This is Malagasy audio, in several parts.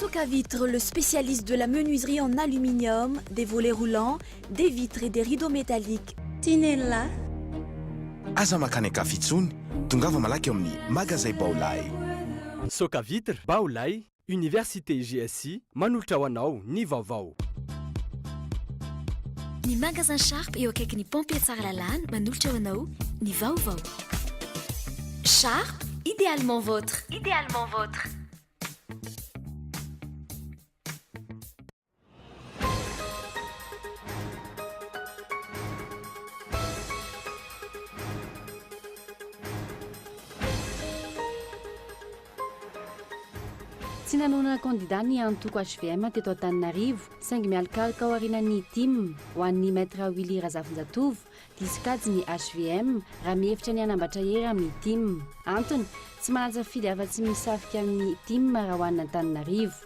Socavitre, le spécialiste de la menuiserie en aluminium, des volets roulants, des vitres et des rideaux métalliques. Tinella. Aza mankany an-kafa intsony, tongava malaky eo amin'ny Magazay Baolai. Socavitre, Baolai, Université GSI, manolotra ho anao ny vaovao. Ny Magasin Sharp eo akaikin'ny Pompier Tsaralalàna manolotra ho anao ny vaovao. Sharp, idéalement vôtre. Idéalement vôtre. Tsy nanohana kandida ny antoko hvm teto Antananarivo, saingy mialokaloka ao aorianan'ny tim ho an'ny Maître Willy Razafinjatovo, diso kajy ny hvm raha mihevitra ny hanambatra hery amin'ny tim. Antony, tsy manan-tsafidy afa-tsy misafika amin'ny tim raha ho an'Antananarivo.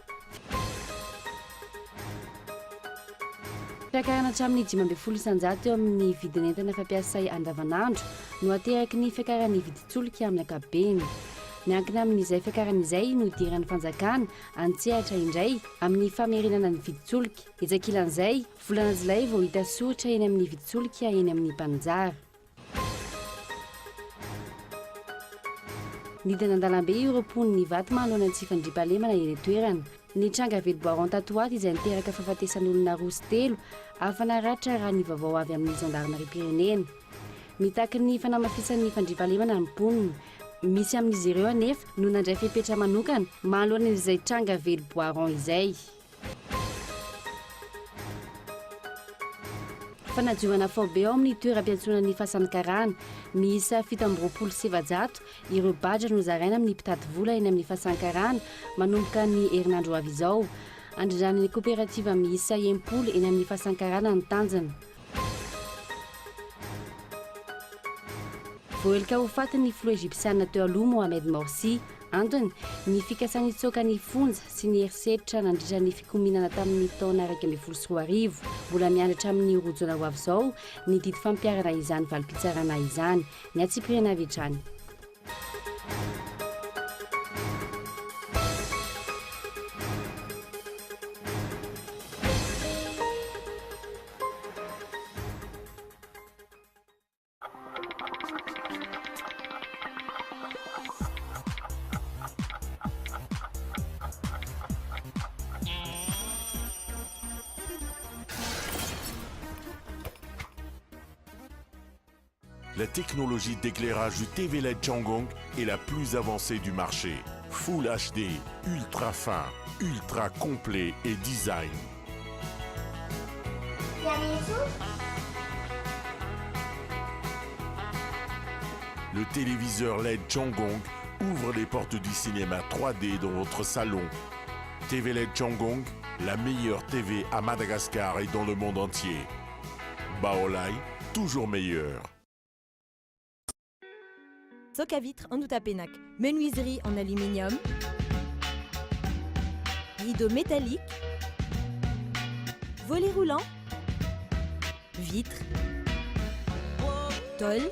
Fiakarana hatramin'ny 15% eo amin'ny vidin'entana fampiasa andavanandro no ateraky ny fiakaran'ny vidin-tsolika amin'ny ankapobeny. Miankina amin'izay fiakarana izay no hidiran'ny fanjakana an-tsehatra indray amin'ny famerenana ny vidin-tsolika. Etsy ankilan'izay, volana jolay vao hita soritra eny amin'ny vidin-tsolika eny amin'ny mpaninjara. Nidina an-dalambe ireo mponin'Ivato manoloana ny tsy fandriampahalemana eny an-toerana. Ny tranga vely bois rond tato ho ato izay niteraka fahafatesan'olona roa sy telo hafa naratra raha ny vaovao avy amin'ny zandarimariam-pirenena. Mitaky ny fanamafisan'ny fandriampahalemana ny mponina. Misy amin'izy ireo anefa no nandray fepetra manokana manoloana izay tranga vely bois rond izay. Fanadiovana faobe ao amin'ny toeram-piantsonan'ny Fasan'ny Karana. Miisa 427 ireo badge nozaraina amin'ny mpitady vola eny amin'ny Fasan'ny Karana manomboka ny herinandro ho avy izao. Andrindran'ny koperativa miisa 60 eny amin'ny Fasan'ny Karana ny tanjona. Voaheloka ho faty ny filoha Ejipsiana teo aloha Mohamed Morsi. Antony, ny fikasany hitsoaka ny fonja sy ny herisetra nandritra ny fikomianana tamin'ny taona 2011. Mbola miandry hatramin'ny roa jona ho avy izao ny didy fampiharana izany valim-pitsarana izany. Ny antsipiriany avy hatrany. La technologie d'éclairage du TV LED Changhong est la plus avancée du marché. Full HD, ultra fin, ultra complet et design. Le téléviseur LED Changhong ouvre les portes du cinéma 3D dans votre salon. TV LED Changhong, la meilleure TV à Madagascar et dans le monde entier. Baolai, toujours meilleur. Socavitre Andohatapenaka, menuiserie en aluminium, rideaux métalliques, volets roulants, vitres, tôle.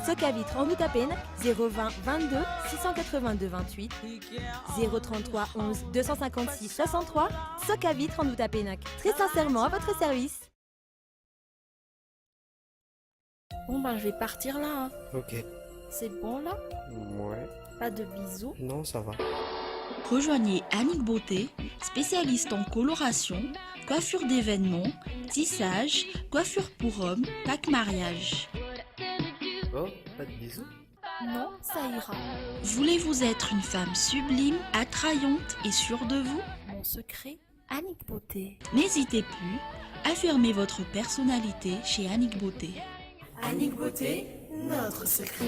Socavitre Andohatapenaka, 020 22 682 28, 033 11 256 63, Socavitre Andohatapenaka, très sincèrement à votre service. Bon ben je vais partir là hein. Ok. C'est bon là? Ouais. Pas de bisous? Non, ça va. Rejoignez Annick Beauté, spécialiste en coloration, coiffure d'événements, tissage, coiffure pour hommes, pack mariage. Oh, pas de bisous? Non, ça ira. Voulez-vous être une femme sublime, attrayante et sûre de vous? Mon secret, Annick Beauté. N'hésitez plus, affirmez votre personnalité chez Annick Beauté. Annick Beauté, notre secret.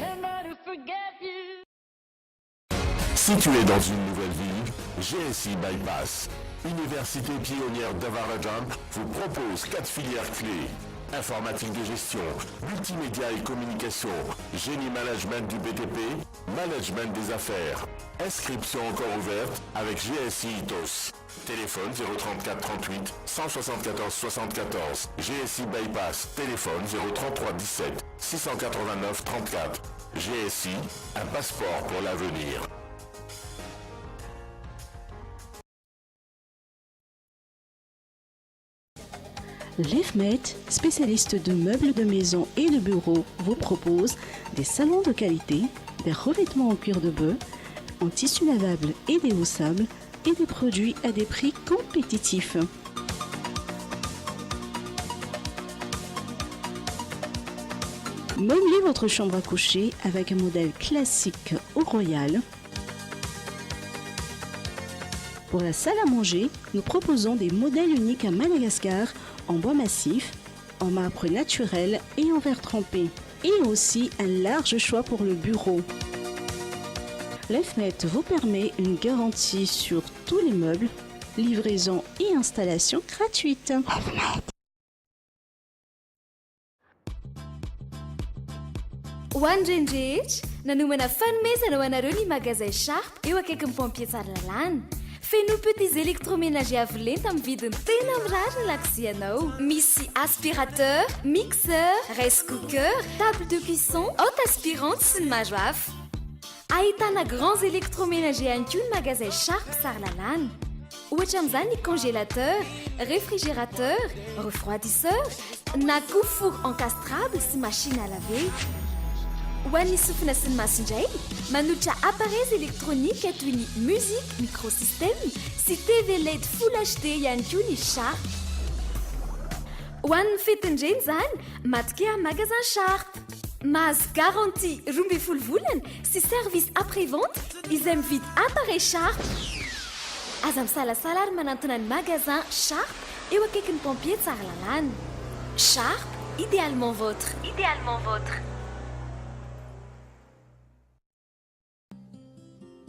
Situé dans une nouvelle ville, GSI Bypass, université pionnière d'Avarajam, vous propose quatre filières clés. Informatique de gestion, multimédia et communication, génie management du BTP, management des affaires. Inscription encore ouverte avec GSI ITOS. Téléphone 034 38 174 74. GSI Bypass. Téléphone 033 17 689 34. GSI, un passeport pour l'avenir. L'EFMET, spécialiste de meubles de maison et de bureau, vous propose des salons de qualité, des revêtements en cuir de bœuf, en tissu lavable et déhoussable et des produits à des prix compétitifs. Meublez votre chambre à coucher avec un modèle classique au royal. Pour la salle à manger, nous proposons des modèles uniques à Madagascar en bois massif, en marbre naturel et en verre trempé. Et aussi un large choix pour le bureau. L'EFMET vous permet une garantie sur tous les meubles, livraison et installation gratuite. Ho an'ny reny rehetra, nanomana fanomezana ho anareo ny magazay Sharp eo akaikin'ny pompier Tsaralalàna. Feno petits électroménagers avo lenta amin'ny vidiny tena mirary ny lakozianao. Misy aspirateur, mixeur, rice cooker, table de cuisson, hotte aspirante sy ny maro hafa. Ahitana grands électroménagers ihany koa ny magazay Sharp Tsaralalàna. Ohatra amin'izany ny congélateur, réfrigérateur, refroidisseur, na koa four encastrable sy machine à laver. Ho an'ny sofina sy ny maso indray, manolotra appareils électroniques toy ny musique, microsystème sy TV led full HD ihany koa ny Sharp. Ho an'ny fetin-dreny izany, matokia amin'ny magasin Sharp. Mahazo garantie 12 volana sy service après vente izay mividy appareil Sharp. Aza misalasala ary manantona ny magasin Sharp eo akaikin'ny pompier Tsaralalàna. Sharp, idéalement vôtre. Idéalement vôtre.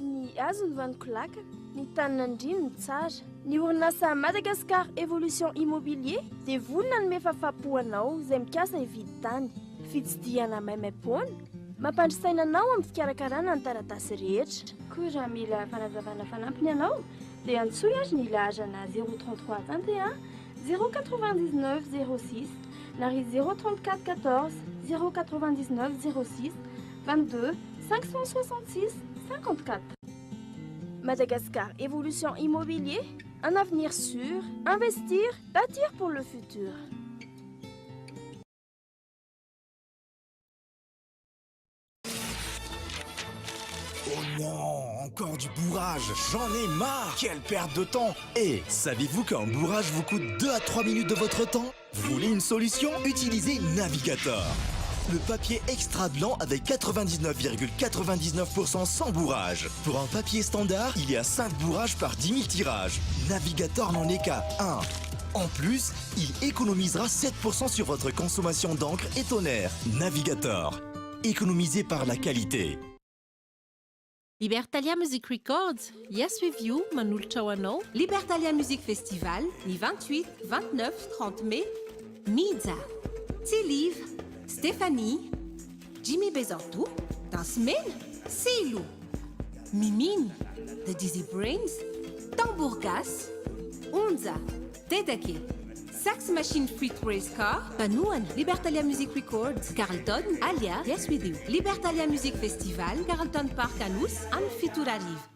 Ny hazo no vanon-kolakana, ny tanin'Andriana no tsara. Ny orinasa Madagascar Evolution Immobilier dia vonona hanome fahafahampo anao izay mikasa hividy tany. Fitsidihana maimaimpoana, mampandry saina anao amin'ny fikarakarana ny taratasy rehetra. Koa raha mila fanazavana fanampiny ianao dia antsoy ary ny laharana 033 21 099 06 na ry 034 14 099 06 22 566 54. Madagascar Evolution Immobilier, un avenir sûr, investir, bâtir pour le futur. Oh non, encore du bourrage, j'en ai marre. Quelle perte de temps. Et savez-vous qu'un bourrage vous coûte 2 à 3 minutes de votre temps? Vous voulez une solution? Utilisez Navigator. Le papier extra blanc avec 99,99% sans bourrage. Pour un papier standard, il y a 5 bourrages par 10 000 tirages. Navigator n'en est qu'à 1. En plus, il économisera 7% sur votre consommation d'encre et toner. Navigator. Économisé par la qualité. Libertalia Music Records, Yes With You, manolotra ho anao. Libertalia Music Festival, ny 28, 29, 30 mai, Mija, Tsiliva, Stéphanie, Jimmy Bezanto, Dansy Mena, Silo, Miminy, The Dizzy Brains, Tambour Gasy, Onja, Dedake, Sax Machine Fruit Race Car, Mpanohana, Libertalia Music Records, Carlton, Alia, Yes With You, Libertalia Music Festival, Carlton Park Anosy, amin'ny 7 ora hariva.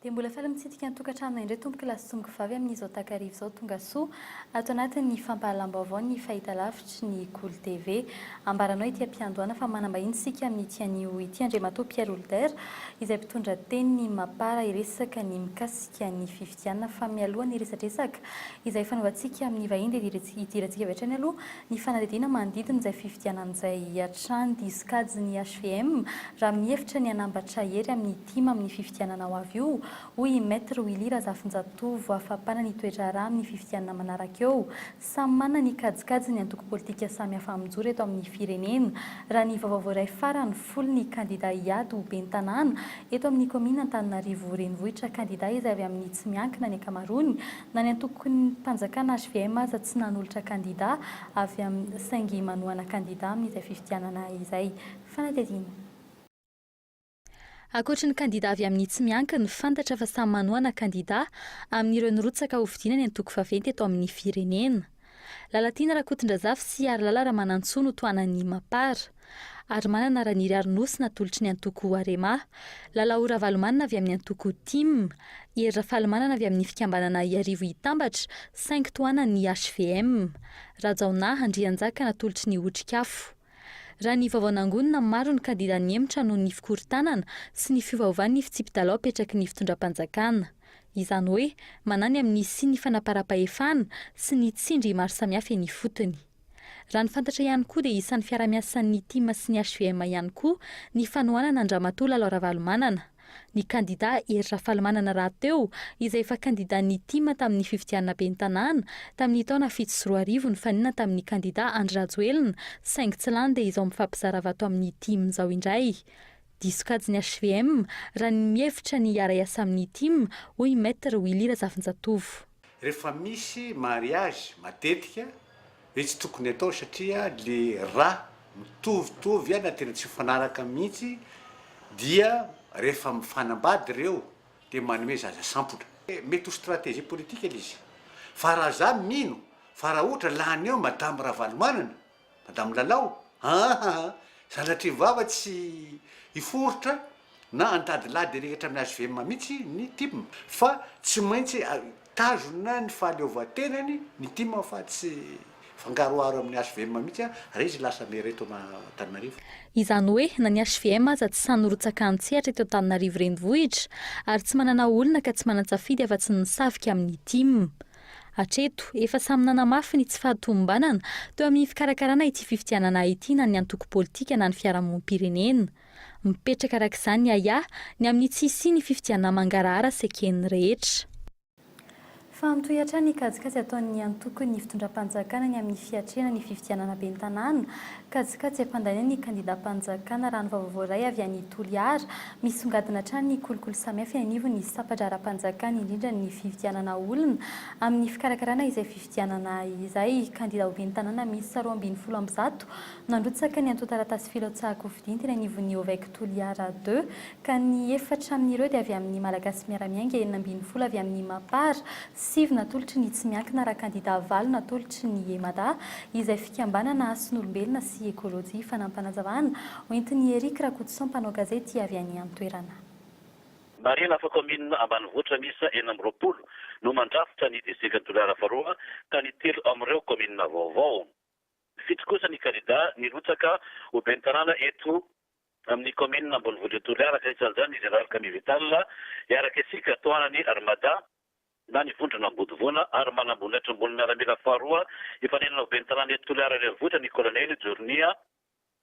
Dia mbola faly mitsidika ny tokantranonay indray tompoko lahy sy tompoko vavy amin'izao takariva izao tonga soa ato anatin'ny fampahalalam-baovao ny fahitalavitry ny Kolo TV. Ambaranao ety am-piandohana fa manam-bahiny isika amin'ity anio ity Andriamatoa Pierre Holder izay mpitondra tenin'ny Mapar hiresaka ny mikasika ny fifidianana fa mialoha ny resadresaka izay fanaovantsika amin'ny vahiny dia hidirantsika avy hatrany aloha ny fanadihadiana manodidina izay fifidianana izay hatrany diso kajy ny hvm raha mihevitra ny hanambatra hery amin'ny tim amin'ny fifidianana ho avy io. hoy i Maître Willy Razafinjatovo afa-pana ny toe-draharaha amin'ny fifidianana manaraka eo. Samy manana ny kajikajiny ny antoko politika samihafa mijoro eto amin'ny firenena. Raha ny vaovao voaray farany, folo ny kandida hiady ho ben'ny tanàna eto amin'ny kaominina Antananarivo Renivohitra, kandida izay avy amin'ny tsy miankina ny ankamaroany, na ny antokom-panjakana hvm aza tsy nanolotra kandida avy amin'ny saingy manohana kandida amin'izay fifidianana izay. Fanadihadiana. Ankoatry ny kandida avy amin'ny tsy miankina, fantatra fa samy manohana kandida amin'ireo nirotsaka hofidiana ny antoko vaventy eto amin'ny firenena. Lalatiana Rakotondrazafy sy Harilala Ramanantsoa no tohanan'ny Mapar. Arimanana Raniry Harinosy natolotry ny antoko Arema. Lalao Ravalomanana avy amin'ny antoko tim. Hery Rafalimanana avy amin'ny fikambanana Iarivo Hitambatra saingy tohanan'ny hvm. Rajaonah Andrianjaka natolotry ny Otrikafo. Raha ny vaovao nangonina, maro ny kandida nihemotra noho ny fikorontanana sy ny fiovaovan'ny fitsipi-dalao apetraky ny fitondram-panjakana. Izany hoe, manahy ny amin'ny hisian'ny fanaparam-pahefana sy ny tsindry maro samihafa eny ifotony. Raha ny fantatra ihany koa dia isan'ny fiarahamiasan'ny tim sy ny hvm ihany koa ny fanohanana an-dRamatoa Lalao Ravalomanana. Ny kandida Hery Rafalimanana rahateo, izay efa kandidan'ny tim tamin'ny fifidianana ben'ny tanàna tamin'ny taona 2007 nifaninana tamin'ny kandida Andry Rajoelina saingy tsy lany dia izao mifampizara vato amin'ny tim izao indray. Diso kajy ny hvm raha ny mihevitra ny hiara-hiasa amin'ny tim, hoy Maître Willy Razafinjatovo. Rehefa misy mariage matetika hoe tsy tokony atao satria le ra mitovitovy na tena tsy mifanaraka mihitsy dia rehefa mifanambady reo de manome zaza sampona. Mety ho stratégie politique le izy fa raha za mino fa raha ohatra lany eo madame Ravalomanana Madame Lalao aa sanatria vava tsy hiforitra na handadilady ery hatramin'ny hvm mihitsy ny tim fa tsy maintsy tazona ny fahaleovantenany ny tim fa tsy fangaroharo amin'ny hvm mihitsy raha izy lasa maire eto Antananarivo. Izany hoe na ny hvm aza tsy sahy nirotsaka an-tsehatra eto Antananarivo renivohitra ary tsy manana olona ka tsy manan-tsafidy afa-tsy ny misavika amin'ny tim. Hatreto, efa samy nanamafy ny tsy fahatomombanana teo amin'ny fikarakarana ity fifidianana ity na ny antoko politika na ny fiarahamonim-pirenena. Mipetraka araka izany ny ahiahy ny amin'ny tsy hisian'ny fifidianana mangarahara sy eken'ny rehetra. Fa mitohy hatrany ny kajikajy ataon'ny antokon'ny fitondram-panjakana ny amin'ny fiatrehana ny fifidianana ben'ny tanàna. Kajikajy ampandaniana ny kandidam-panjakana raha ny vaovao voaray avy any Toliara. Misongadina hatrany ny kolikoly samihafa eny anivon'ny sampan-draharaham-panjakana, indrindra ny fividianana olona amin'ny fikarakarana izay fifidianana izay. Kandida ho ben'ny tanàna miisa 112 nandrotsaka ny antontaratasy filatsahan-kofidiny teny anivon'ny Ovec Toliara ii, ka ny efatra amin'ireo dia avy amin'ny Malagasy Miara-Miainga, 16 avy amin'ny Mapar, sivy natolotry ny tsy miankina raha kandida valo natolotry ny Emada, izay fikambanana hasin'olombelona sy ekolojia. Fanampinazavana hoentin'i Eric Rakotoson mpanao gazety avy any an-toerana. Marihina fa kaominina ambanivohitra miisa 26 no mandrafitra ny distrikan'i Toliara faharoa ka ny telo amin'ireo kaominina vaovao. Fito kosa ny kandida nirotsaka ho ben'ny tanàna eto amin'ny kaominina ambonivohitr'i Toliara ka isan'izany ny Jeneraly Camille Vital, Hiaraka Isika, tohanan'ny Armada, na ny vondrona Ambodivona ary manamboninahitra ambony miaramila faharoa hifaninana ho ben'ny tanàna eto Toliara renivohitra ny Kolonely Joronia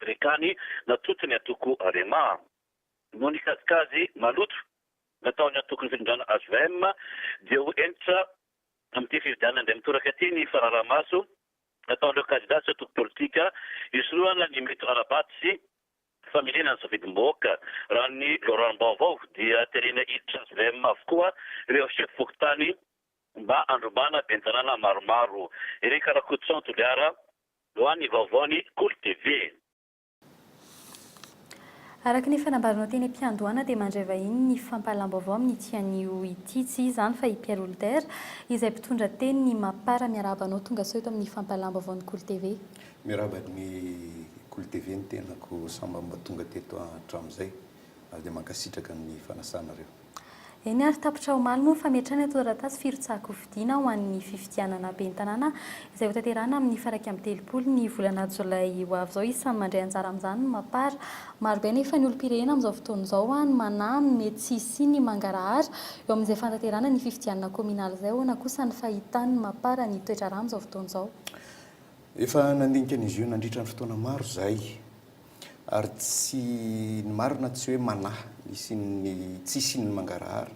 Rekany natolotry ny antoko Arema. Noho ny kajikajy maloto nataon'ny antokon'ny fitondrana hvm dia ho hentitra amin'ity fifidianana indray mitoraka ity ny fanaraha-maso nataon'ireo kandida sy antoko politika hisorohana ny mety ho ara-bato sy familiana ny safidim-bahoaka. Raha ny loharanom-baovao dia terena hiditra hvm avokoa ireo sefo fokontany mba handrombahana ben'ny tanàna maromaro. Eric Rakotoson Toliara ho an'ny vaovaon'ny Kolo TV. Araka ny fanambaranao teny am-piandohana dia mandray vahiny ny fampahalam-baovao amin'ity anio ity. Tsy iza izany fa i Pierre Holder izay mpitondra teny ny Mapar. Miarahaba anao tongasoa eto amin'ny fampahalam-baovaon'ny Kolo TV. Miarahaba ny Kolo TV ny tenako sambany mba tonga teto hatramin'izay ary dia mankasitraka ny fanasanareo. Eny ary tapitra omaly moa ny fametrahana ito taratasy firotsahan-kofidina ho an'ny fifidianana ben'ny tanàna izay hotanterahina amin'ny faha 31 ny volana jolay ho avy izao. Isan'ny mandray anjara amin'izany ny Mapar. Marobe anefa ny olom-pirenena amin'izao fotoana izao no manahy ny mety tsy hisian'ny mangarahara eo amin'izay fanatanterahana ny fifidianana kaominaly izay. Ahoana kosa ny fahitan'ny Mapar ny toe-draharaha amin'izao fotoana izao? Efa nandinika an'izy io nandritra ny fotoana maro izahay. Ary tsy, ny marina tsy hoe manahy ny hisian'ny, tsy hisian'ny mangarahara,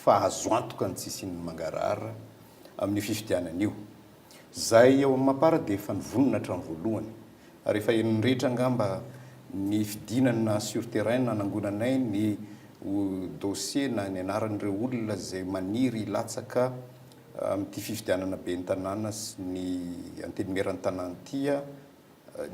fa azo antoka ny tsy hisian'ny mangarahara amin'io fifidianana io. Izahay ao amin'ny Mapar dia efa nivonona hatramin'ny voalohany ary efa henon'ny rehetra angamba ny fidinana sur terrain nanangonanay ny dossier na ny anaran'ireo olona izay maniry hilatsaka amin'ity fifidianana ben'ny tanàna sy ny antenimieran'ny tanàna ity.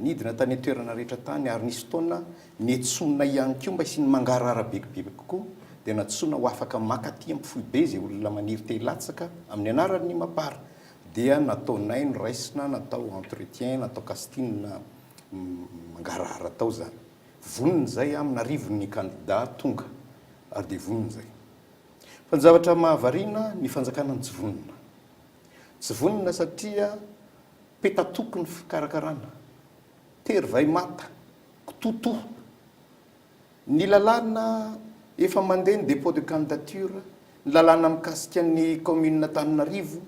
Nidina tany an-toerana rehetra tany ary nisy fotoana niantsoana ihany koa mba hisian'ny mangarahara bebe kokoa dia nantsoina ho afaka maka aty amin'ny foibe izay olona maniry te hilatsaka amin'ny anaran'ny Mapar dia nataonay noraisina natao entretien natao casting mangarahara tao izany. Vonona izay amin'arivony ny kandida tonga ary dia vonona izay. Fa ny zavatra mahavariana ny fanjakana no tsy vonona. Tsy vonona satria Petatoko ny fikarakarana, tery vay mata, kitotoa. Ny lalàna efa mandeha ny dépôt de candidature, ny lalàna mikasika ny commune Antananarivo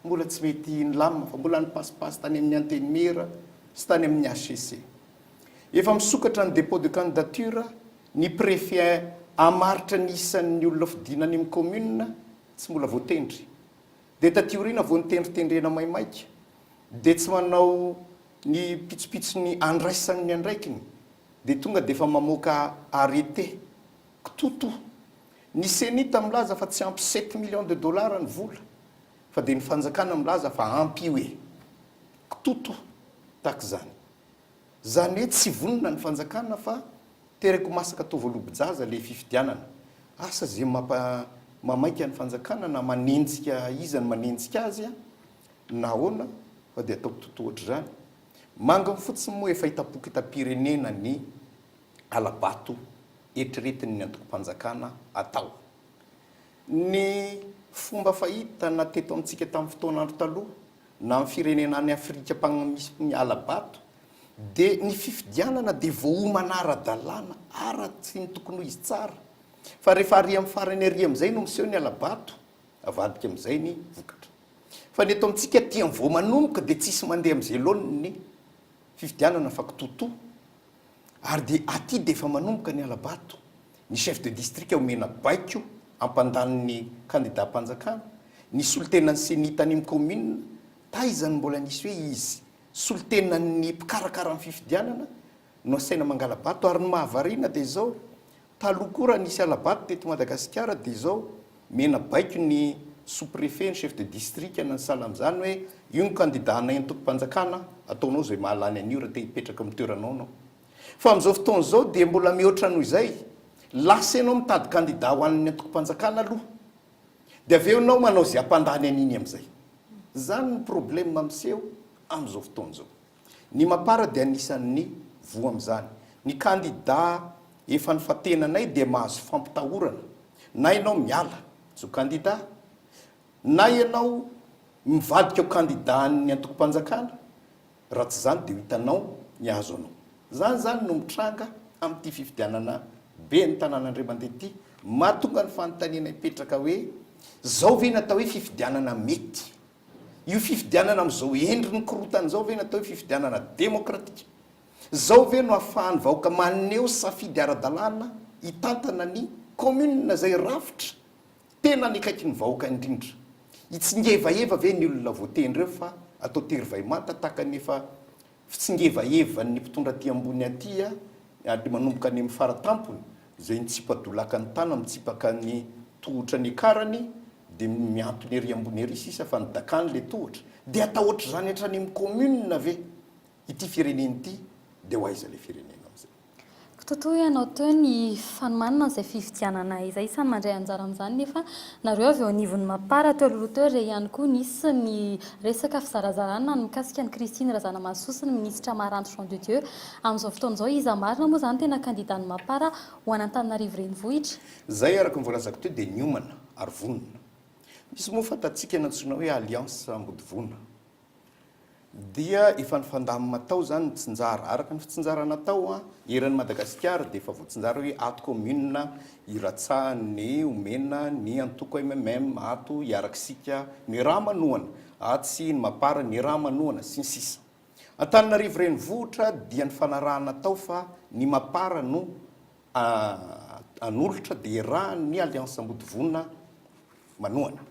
mbola tsy mety nilamina fa mbola nipasipasy tany amin'ny Antenimiera sy tany amin'ny HCC. Efa misokatra ny dépôt de candidature, ny préfet hamaritra ny isan'ny olona fidiana any amin'ny commune tsy mbola voatendry. Dia taty aoriana vao nitendritendrena maimaika, dia tsy manao ny pitsopitsony andraisany ny andraikiny, dia tonga dia efa mamoaka arrêté, kitoto. Ny Cenit milaza fa tsy ampy sept millions de dollars ny vola, fa dia ny fanjakana milaza fa ampy io e! Kitoto. Tahaka izany. Zany hoe tsy vonona ny fanjakana fa tereko masaka atao voalobo-jaza le fifidianana. Asa ze mampa mamaika ny fanjakana na manenjika iza no manenjika azy na ahoana fa dia atao kitoto ohatr'izany. Manginy fotsiny moa efa hitam-poko hitam-pirenena ny hala-bato eritreretin'ny antokom-panjakana atao. Ny fomba fahita na teto amintsika tamin'ny fotoan'andro taloha na amin'ny firenena any Afrika misy ny hala-bato dia ny fifidianana dia voaomana ara-dalàna ara tsy ny tokony ho izy tsara fa rehefa ary amin'ny farany ary amin'izay no miseho ny hala-bato avadika amin'izay ny vokatra fa ny eto amintsika aty amin'ny vao manomboka dia tsisy mandeha amin'izay laoniny ny fifidianana fa kitotoa Ary dia aty dia efa manomboka ny hala-bato. Ny chef de district omena baiko hampandany ny kandidam-panjakana, ny solontenan'ny ceni tany amin'ny commune, taiza no mbola nisy hoe izy solontenan'ny mpikarakara ny fifidianana no asaina mangala-bato ary ny mahavariana dia izao, taloha koa raha nisy hala-bato teto Madagasikara dia izao, Mena baiko ny sous préfet, ny chef de district na ny sahala amin'izany hoe io ny candidat anay antokom-panjakana, ataonao izay mahalany an'io raha te hipetraka amin'ny toeranao anao. Fa amin'izao fotoana izao dia mbola mihoatra noho izay, lasa ianao mitady candidat ho an'ny antokom-panjakana aloha, dia avy eo ianao manao izay hampandany an'iny amin'izay. Izany ny problème miseho amin'izao fotoana izao. Ny Mapar dia anisan'ny voa amin'izany. Ny kandida efa nifantenanay dia mahazo fampitahorana, na ianao miala tsy ho kandida, na ianao mivadika ho kandidan'ny antokom-panjakana, raha tsy izany dia ho hitanao ny hahazo anao. Izany izany no mitranga amin'ity fifidianana ben'ny tanàn'Andriamandeha ity. Mahatonga ny fanontaniana hipetraka hoe, izao ve ny atao hoe fifidianana mety? Io fifidianana amin'izao endriny korontana izao ve no atao hoe fifidianana demokratika? Izao ve no ahafahan'ny vahoaka maneho safidy ara-dalàna hitantana ny commune izay rafitra tena any akaikin'ny vahoaka indrindra? Hitsingevaheva ve ny olona voatendry eo fa atao tery vay manta tahaka ny efa Fitsingevahevan'ny mpitondra aty ambony aty ary manomboka any amin'ny fara tampony, izay nitsipa-dolaka ny tana mitsipaka ny tohotra niakarany dia mihantona ery ambony ery sisa fa nidakany ilay tohotra. Dia atao ohatr'izany hatrany amin'ny commune ve ity firenena ity dia ho aiza ilay firenena amin'izay? Kitotoa ianao teo ny fanomanana an'izay fifidianana izay, isan'ny mandray anjara amin'izany nefa nareo avy eo anivon'ny Mapar teo aloha teo re ihany koa nisy ny resaka fizarazarana ny mikasika an'i Christine Razanamahasoa sy ny minisitra Maranto Jean de Dieu. Amin'izao fotoana izao iza marina moa izany tena kandidan'ny Mapar ho an'Antananarivo Renivohitra? Izay araka ny voalazako teo dia niomana ary vonona. Misy moa fantatsika nantsoina hoe Alliance Ambodivona. Dia efa nifandamina tao izany ny tsinjara. Araka ny fitsinjarana tao, eran'i Madagasikara dia efa voatsinjara hoe ato commune iratsahan'ny omena ny antoko mmm, ato hiarak'isika ny raha manohana, atsy ny mapar ny raha manohana, sy ny sisa. Antananarivo renivohitra dia nifanarahana tao fa ny mapar no hanolotra dia iarahan'ny Alliance Ambodivona. manohana.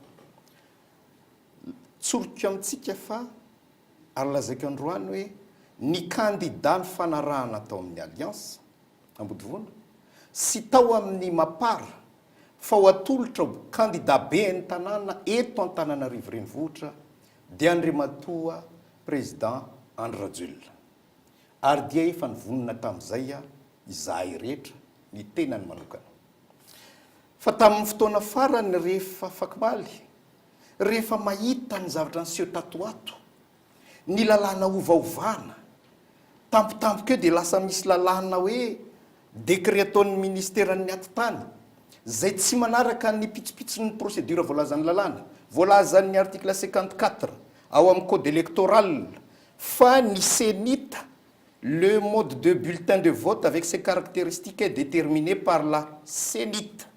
Tsoriko amintsika fa ary lazaiko androany hoe ny kandida nifanarahana tao amin'ny Alliance Ambodivona sy tao amin'ny Mapar fa ho atolotra ho kandida ben'ny tanàna eto Antananarivo Renivohitra dia Andriamatoa Président Andry Rajoelina. Ary dia efa nivonona tamin'izay izahay rehetra, ny tenany manokana. Fa tamin'ny fotoana farany rehefa afakomaly, rehefa mahita ny zavatra niseho tato ho ato, ny lalàna ovaovana, tampotampoka eo dia lasa misy lalàna hoe décret ataon'ny ministeran'ny atitany, izay tsy manaraka ny pitsopitson'ny procédure voalazan'ny lalàna, voalazan'ny article 54 ao amin'ny code électoral fa ny cenit Le mode de bulletin de vote avec ses caractéristiques est déterminé par la CENIT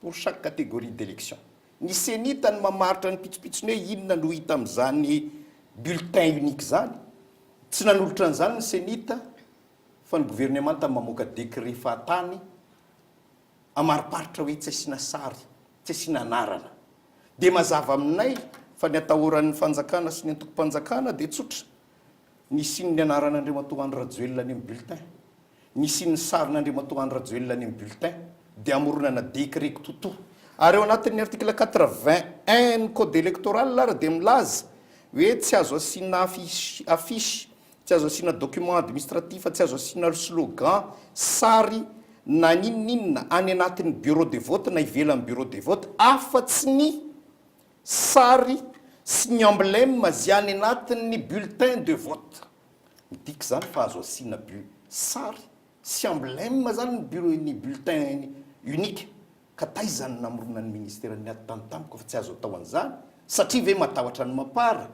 pour chaque catégorie d'élection. Ny CENIT no mamaritra ny pitsopitsony hoe inona no hita amin'izany bulletin unique izany. Tsy nanolotra an'izany ny CENIT fa ny governemanta mamoaka décret fahatany hamariparitra hoe tsy asiana sary, tsy asiana anarana. Dia mazava aminay fa ny atahoran'ny fanjakana sy ny antokom-panjakana dia tsotra, Nisian'ny anaran'Andriamatoa Andry Rajoelina any amin'ny bulletin, nisian'ny sarin'Andriamatoa Andry Rajoelina any amin'ny bulletin, dia hamoronana décret kitotoa. Ary ao anatin'ny article 81 ny code électoral ary dia milaza hoe tsy azo asiana affiche, affiche, tsy azo asiana document administratif, tsy azo asiana slogan, sary na n'inon'inona any anatin'ny bureau de vote na ivelan'ny bureau de vote afa-tsy ny Sary sy ny emblème zay any anatin'ny bulletin de vote. Midika izany fa azo asiana bu sary sy emblème zany ny bureau ny bulletin unique. Ka taiza no namoronan'ny ministeran'ny ady tany tampoka fa tsy azo atao an'izany? Satria ve matahotra ny mapar?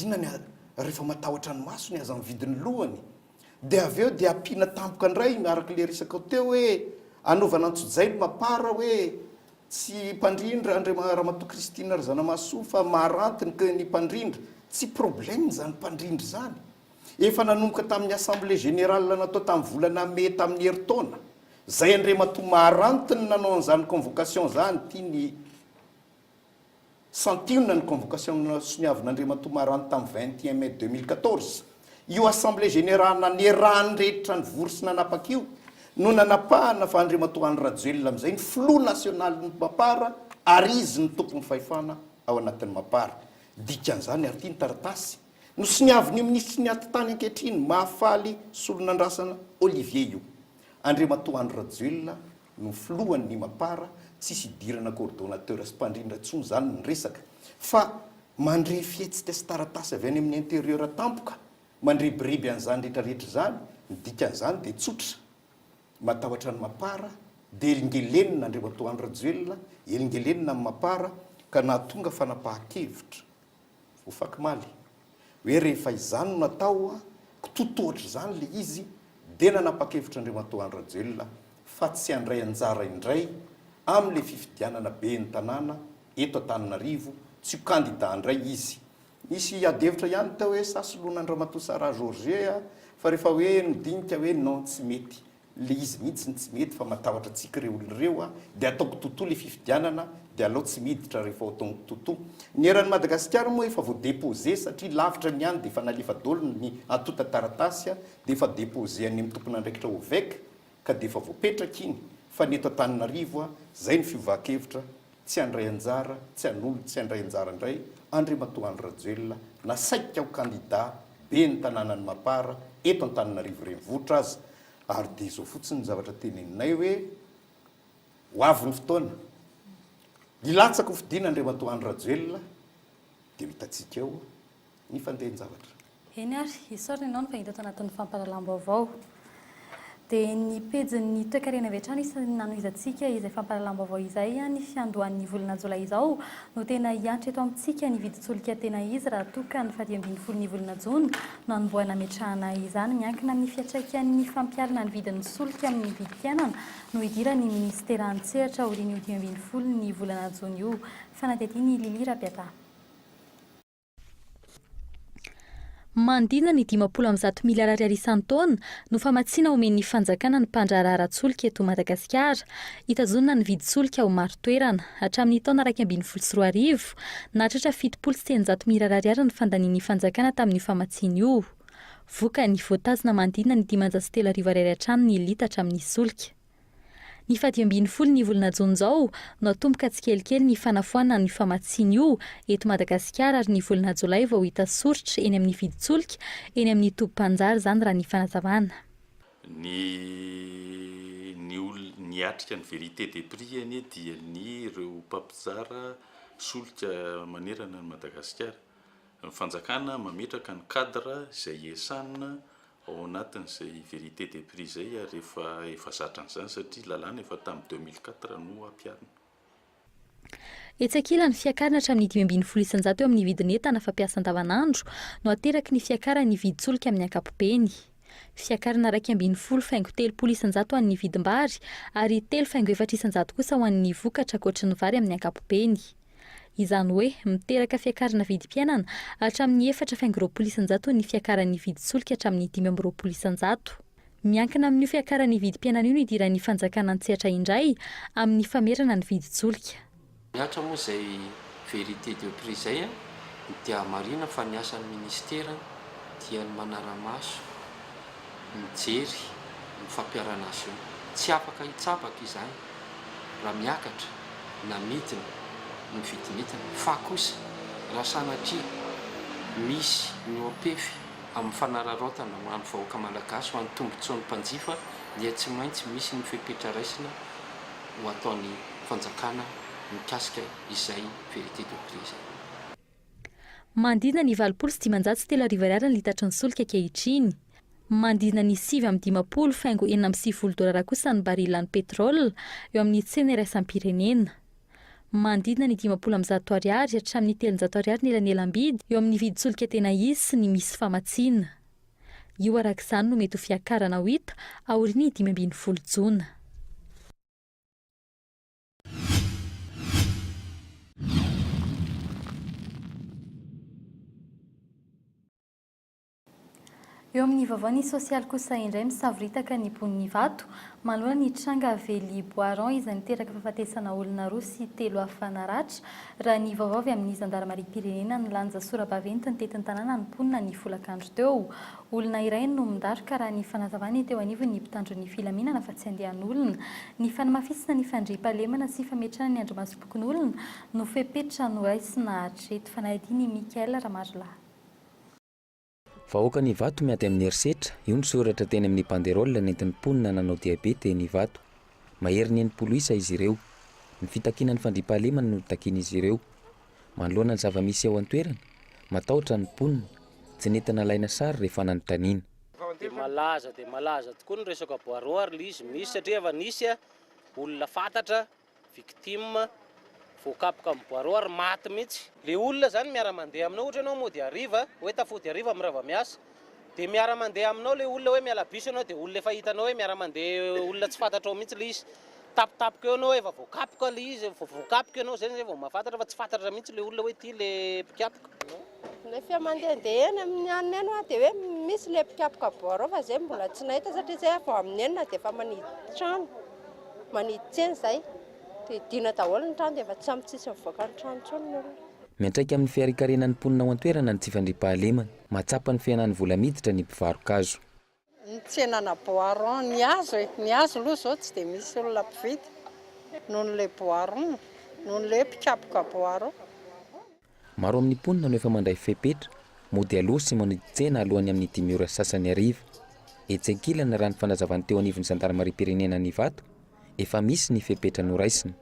Inona ny rehefa matahotra ny masony aza mividy ny lohany? Dia avy eo dia ampiana tampoka indray araka ilay resakao teo hoe anaovana antsojay ny mapar hoe Tsy mpandrindra Andriama Ramatoa Christine Razanamahasoa fa maranty ny ny mpandrindra. Tsy problème izany mpandrindra izany. Efa nanomboka tamin'ny assemblée générale natao tamin'ny volana mai tamin'ny herintaona. Zay Andriamatoa Maranty no nanao an'izany convocation izany, ity ny Santionany ny convocation nosoniavin'Andriamatoa Maranty tamin'ny 21 mai 2014. Io assemblée générale niarahan'ny rehetra nivory sy nanapaka io no nanapahana fa Andriamatoa Andry Rajoelina amin'izay ny filoha nasionalin'ny Mapar ary izy no tompon'ny fahefana ao anatin'ny Mapar. Dikan'izany ary ity ny taratasy nosoniavin'io minisitry ny atitany ankehitriny Mahafaly Solonandrasana Olivier io. Andriamatoa Andry Rajoelina no filohan ny mapar, tsisy idirana coordonnateur sy mpandrindra tsony zany ny resaka fa mandre fihetsika sy taratasy avy any amin'ny interieur tampoka mandrebireby an'izany retraretra izany, ny dikan'izany dia tsotra, matahotra ny mapar dia elingelenina Andriamatoa Andry Rajoelina, elingelenina ny mapar ka nahatonga fanapahan-kevitra voafakimaly hoe rehefa izany no atao kitoto ohatr'izany le izy dia nanapa-kevitra Andriamatoa Andry Rajoelina fa tsy handray anjara indray amin'ilay fifidianana ben'ny tanàna eto Antananarivo, tsy ho kandida indray izy. Nisy ady hevitra ihany tao hoe sa soloina an-dRamatoa Sarah Georget fa rehefa hoe nidinika hoe non tsy mety. Le izy mihitsy no tsy mety fa matahotra antsika ireo olona ireo a, dia ataoko toto le fifidianana dia alao tsy miditra rehefa ao ataongo toto. Ny eran'i Madagasikara moa efa vao déposer satria lavitra ny any dia efa nalefa daholo ny antontan-taratasy dia efa déposer any amin'ny tompon'andraikitra OVEC ka dia efa voapetraka iny fa ny eto Antananarivo a, zay ny fiovan-kevitra tsy handray anjara, tsy hanolo, tsy handray anjara indray Andriamatoa Andry Rajoelina na saika ho kandida ben'ny tanànan'i Mapar eto Antananarivo renivohitra aza ary dia izao fotsiny ny zavatra teneninay hoe ho avy ny fotoana hilatsaka ho fidiana Andriamatoa Andry Rajoelina dia ho hitantsika eo ny fandehan-javatra. Eny ary, isaorana ianao nifahita ato anatin'ny fampahalalam-baovao. Dia ny pejin'ny toekarena avy hatrany isan'ny nanohizantsika izay fampahalalam-baovao izay. Ny fiandohan'ny volana jolay izao no tena hiantra eto amintsika ny vidin-tsolika tena izy raha toa ka ny fahadimy ambin'ny folon'ny volana jona no hanombohana hametrahana izany. Miankina amin'ny fiantraikan'ny fampiharana ny vidin'ny solika amin'ny vidim-piainana no hidiran'ny minisitera an-tsehatra aorian'io 15 ny volana jona io. Fanadihadian'i Lily Rabiata. Manodidina ny 150 miliara ariary isan-taona no famatsiana omen'ny fanjakana ny mpandraharaha ara-tsolika eto Madagasikara, hitazonana ny vidin-tsolika ho marin-toerana. Hatramin'ny taona 2011, nahatratra 370 miliara ariary ny fandanian'ny fanjakana tamin'io famatsiana io. Vokany, voatazona manodidina ny 3500 ariary hatrany ny litatra amin'ny solika. Ny fahadimy ambin'ny folo ny volana jona izao no hatomboka tsikelikely ny fanafoanana an'io famatsiana io eto Madagasikara ary ny volana jolay vao hita soritra eny amin'ny vidin-tsolika eny amin'ny tobim-panjary izany raha ny fanazavana. Ny ny olona niatrika ny vérité des prix anie dia ny ireo mpampizara solika manerana an'i Madagasikara. Ny fanjakana mametraka ny cadre izay iasana ao anatin'izay vérité des prix izay ary efa efa zatra an'izany satria lalàna efa tamin'ny 2004 no ampiharina. Etsy ankilany, fiakarana hatramin'ny 15% eo amin'ny vidin'entana fampiasa andavanandro no ateraky ny fiakaran'ny vidin-tsolika amin'ny ankapobeny. Fiakarana 11 faingo 30% ho an'ny vidim-bary ary 3 faingo 4% kosa ho an'ny vokatra ankoatry ny vary amin'ny ankapobeny. Izany hoe, miteraka fiakarana vidim-piainana hatramin'ny 4 faingo 20% ny fiakaran'ny vidin-tsolika hatramin'ny 25%. Miankina amin'io fiakaran'ny vidim-piainana io no idiran'ny fanjakana an-tsehatra indray amin'ny famerana ny vidin-tsolika. Mihatra moa izay vérité de prix izay dia marihina fa ny asan'ny ministera dia ny manara-maso, mijery ny fampiharana azy io. Tsy afaka hitsabaka izany raha miakatra na midina ny vidin'entana fa kosa raha sanatria misy mihoa-pefy amin'ny fanararaotana ho an'ny vahoaka malagasy ho an'ny tombotsoan'ny mpanjifa dia tsy maintsy misy ny fepetra raisina ho ataon'ny fanjakana mikasika izay vérité de prix izay. Manodidina ny 3580 ariary ny litatry ny solika ankehitriny. Manodidina ny 59 faingo 96 dolara kosa ny barilan'ny pétrole eo amin'ny tsena iraisam-pirenena. Manodidina ny 150 ariary hatramin'ny 300 ariary ny elanelam-bidy eo amin'ny vidin-tsolika tena izy sy ny misy famatsiana. Io araka izany no mety ho fiakarana ho hita aorian'ny 15 jona. Eo amin'ny vaovao ny sosialy kosa indray misavoritaka ny mponin'Ivato manoloana ny tranga vely bois rond izay niteraka fahafatesana olona roa sy telo hafa naratra. Raha ny vaovao avy amin'ny zandarimariam-pirenena nilanja sora-baventy nitety ny tanàna ny mponina ny folakandro teo. Olona iray no midaroka raha ny fanazavany teo anivon'ny mpitandro ny filaminana fa tsy andian'olona. Ny fanamafisana ny fandriampahalemana sy fametrahana ny andrimasom-pokonolona no fepetra noraisina hatreto. Fanadihadian'i Mickaël Ramarolahy. Vahoakan'Ivato miady amin'ny herisetra, io ny soratra teny amin'ny banderole nentin'ny mponina nanao diabe teny Ivato. Maherin'ny 60 isa izy ireo. Ny fitakiana ny fandriampahalemana no takian'izy ireo. Manoloana ny zava-misy ao an-toerana, matahotra ny mponina. Tsy nety nalaina sary rehefa nanontaniana. Dia malaza dia malaza tokoa ny resaka bois rond ary ilay izy misy satria efa nisy olona fantatra victime voakapoka amin'ny bois rond ary maty mihitsy. Le olona zany miara mandeha aminao ohatra ianao mody hariva hoe tafody hariva mirava miasa de miara mandeha aminao le olona hoe miala bus ianao de olona efa hitanao hoe miara mandeha olona tsy fantatrao mihitsy le izy tampotampoka eo ianao efa voakapoka le izy vao voakapoka ianao zay zay vao mahafantatra fa tsy fantatra mihitsy le olona hoe ity le mpikapoka. Rehefa mandehandeha eny amin'ny anona eny hoa dia hoe misy le mpikapoka bois rond fa zay mbola tsy nahita satria zay vao amin'ny enina dia efa manidy trano, manidy tsena izay dia hidiana daholo ny trano dia efa samy tsisy mivoaka ny trano intsony ny olona. Miantraika amin'ny fiharikarenan'ny mponina ao an-toerana ny tsy fandriampahalemana. Mahatsapa ny fihenan'ny vola miditra ny mpivaro-kazo. Ny tsenana bois rond, ny hazo e, ny hazo aloha izao tsy dia misy olona mpividy noho n'ilay bois rond, noho n'ilay hoe mpikapoka bois rond. Maro amin'ny mponina no efa mandray fepetra, mody aloha sy manidy tsena alohan'ny amin'ny dimy ora sy sasany hariva. Etsy ankilany, raha ny fanazavan'ny teo anivon'ny zandarimariam-pirenena any Ivato, efa misy ny fepetra noraisina.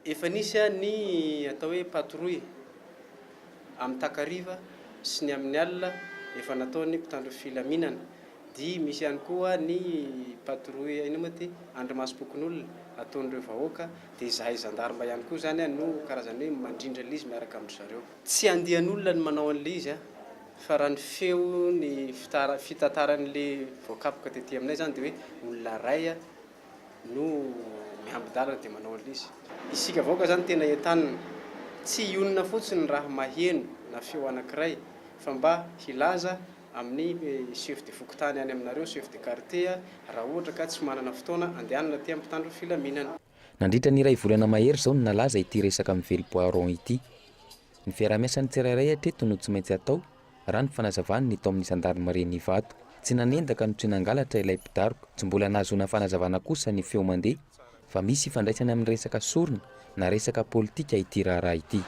Efa nisy ny atao hoe patrouille amin'ny takariva sy ny amin'ny alina efa nataon'ny mpitandro filaminana. Dia misy ihany koa ny patrouille inona moa ity andrimasom-pokonolona ataon'ireo vahoaka. Dia izahay zandarma ihany koa izany no karazan'ny hoe mandrindra ilay izy miaraka amin-dry zareo. Tsy andian'olona no manao an'ilay izy fa raha ny feo ny fitantaran'ilay voakapoka tety aminay izany dia hoe olona iray no miambi-dalana dia manao an'ilay izy. Isika vahoaka izany tena entanina, tsy hionona fotsiny raha maheno na feo anankiray fa mba hilaza. amin'ny chef de fokontany any aminareo, chef de quartier, raha ohatra ka tsy manana fotoana andehanana aty amin'ny mpitandro ny filaminana. Nandritra ny iray volana mahery izao no nalaza ity resaka mively bois rond ity. Ny fiaraha-miasan'ny tsirairay hatreto no tsy maintsy atao, raha ny fanazavany ny tao amin'ny zandarimarian'Ivato. Tsy nanendaka no tsy nangalatra ilay mpidaroka. Tsy mbola nahazoana fanazavana kosa ny feo mandeha fa misy ifandraisany amin'ny resaka sorona na resaka politika ity raharaha ity.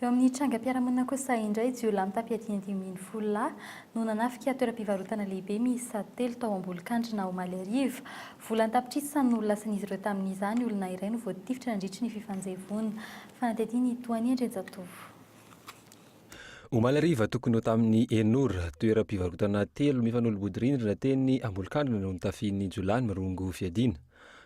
Eo amin'ny trangam-piarahamonina kosa indray, jiolahy mitam-piadiana 15 lahy no nanafika toeram-pivarotana lehibe miisa telo tao Ambolokandrina omaly hariva. Vola an-tapitrisa no lasan'izy ireo tamin'izany, olona iray no voatifitra nandritry ny fifanjevoana. Fanadihadiana i Tohania Andrianjatovo. Omaly hariva tokony ho tamin'ny enina ora, toeram-pivarotana telo mifanolo-bodirindrina teny Ambolokandrina no notafihin'ny jiolahy mirongo fiadiana.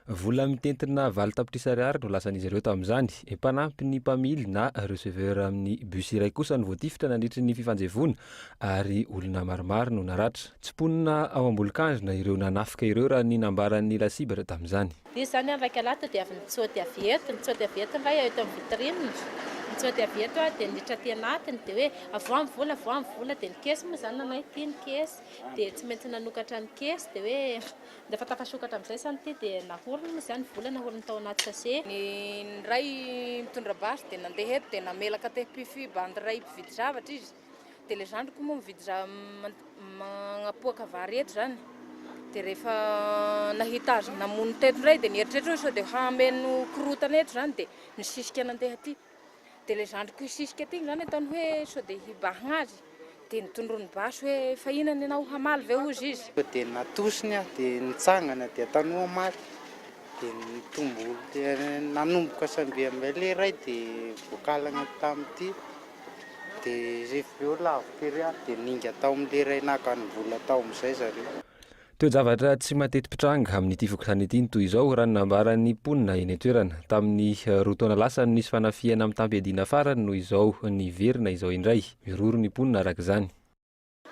Vola mitentina 8 tapitrisa ariary no lasan'izy ireo tamin'izany. Mpanampy ny mpamily na receveur amin'ny bus iray kosa no voatifitra nandritry ny fifanjevoana ary olona maromaro no naratra. Tsy mponina ao Ambolokandrina ireo nanafika ireo raha ny nambaran'ny lasibatra tamin'izany. Izy izany an raika lahy to dia avy nitsoty avy eto, nitsoty avy eto indray eto amin'ny vitrine, nitsoty avy eto aho dia niditra aty anatiny dia hoe avoahy ny vola, avoahy ny vola dia ny caisse moa izany nanay ity ny caisse dia tsy maintsy nanokatra ny caisse dia hoe Rehefa tafasokatra amin'izay izany ity dia nahoriny moa izany vola nahoriny tao anaty sachet. Ny iray mitondra basy dia nandeha eto dia namelaka te mpifi bandy iray mpividy zavatra izy dia ilay zandriko moa mividy magnapoaka vary eto izany dia rehefa nahita azy namono teto indray dia nieritreritra hoe sao dia hameno korontana eto izany dia nisisika nandeha aty. Dia ilay zandriko hisisika aty izany ataony hoe sao dia hibahagna azy, dia notondroiny basy hoe fa inona ianao hamaly ve hozy izy. Dia natosiny aho dia nitsangana dia ataony hoe hamaly, dia nitombo nanomboka samby amin'izay ilay iray dia voakalana tamin'ity, dia rehefa avy eo lavo tery aho dia ninga tao amin'ilay iray naka ny vola tao amin'izay zareo. Toe-javatra tsy mateti-pitranga amin'ity fokontany ity ny toy izao, raha ny nambaran'ny mponina eny an-toerana. Tamin'ny roa taona lasa no nisy fanafihana mitam-piadiana farany no izao niverina izao indray. Miroro ny mponina araka izany.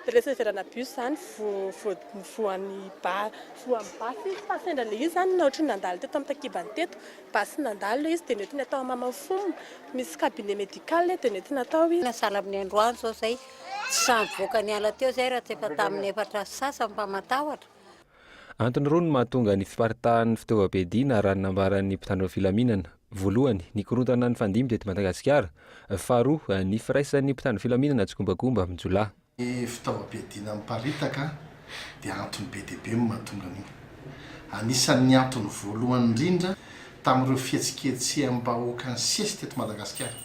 Receveur-na bus izany voan'ny voan'ny basy izy fa sendra ilay izy izany ohatran'ny nandalo teto amin'ny takibany teto, basy nandalo ilay izy dia nentiny atao Amamafom, misy cabinet médical dia nentiny atao izy. Sahala amin'ny androany izao izay Tsy sahy nivoaka niala teo izay raha tsy efa tamin'ny efatra sy sasany fa matahotra. Antony roa no mahatonga ny fiparitahan'ny fitaovam-piadiana raha ny nambaran'ny mpitandro ny filaminana. Voalohany, ny korontana nifandimby teto Madagasikara. Faharoa, ny firaisan'ny mpitandro filaminana tsikombakomba amin'ny jiolahy. Ny fitaovam-piadiana miparitaka dia antony be dia be no mahatonga an'io. Anisan'ny antony voalohany indrindra tamin'ireo fihetsiketseham-bahoaka nisesy teto Madagasikara,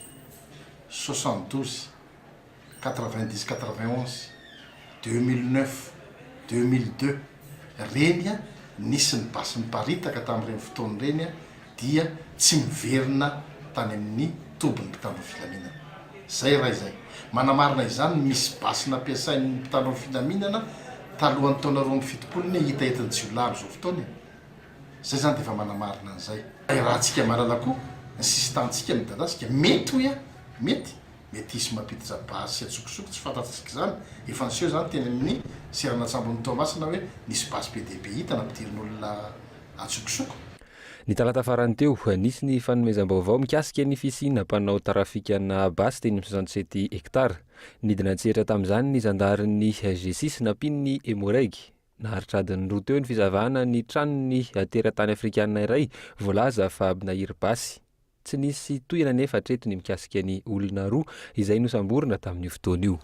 72, 90 91, 2009, 2002, reny a, nisy ny basy niparitaka tamin'ireny fotoana ireny a, dia tsy miverina tany amin'ny tobin'ny mpitandro ny filaminana. Izay iray izay. Manamarina izany ny misy basy nampiasain'ny mpitandro ny filaminana talohan'ny taona 72 anie hita entin'ny jiolahy amin'izao fotoana e. Izay izany dia efa manamarina an'izay. Raha antsika mahalala koa ny sisin-tanintsika midadasika, mety hoy aho, mety. Mety hisy mampiditra basy antsokosoko, tsy fantatsika izany. Efa niseho izany teny amin'ny seranan-tsambon'i Toamasina hoe nisy basy be dia be hita nampidirin'olona antsokosoko. Ny talata farany teo, nisy ny fanomezam-baovao mikasika ny fisiana mpanao trafikana basy teny amin'ny 67 hektara. Nidina an-tsehatra tamin'izany ny zandarin'ny G-six nampian'ny Emmo-Reg. Naharitra adiny roa teo ny fisavana ny tranon'ny teratany afrikanina iray voalaza fa mpnahiry basy. Tsy nisy tohiny anefa hatreto ny mikasika ny olona roa izay nosamborina tamin'io fotoana io.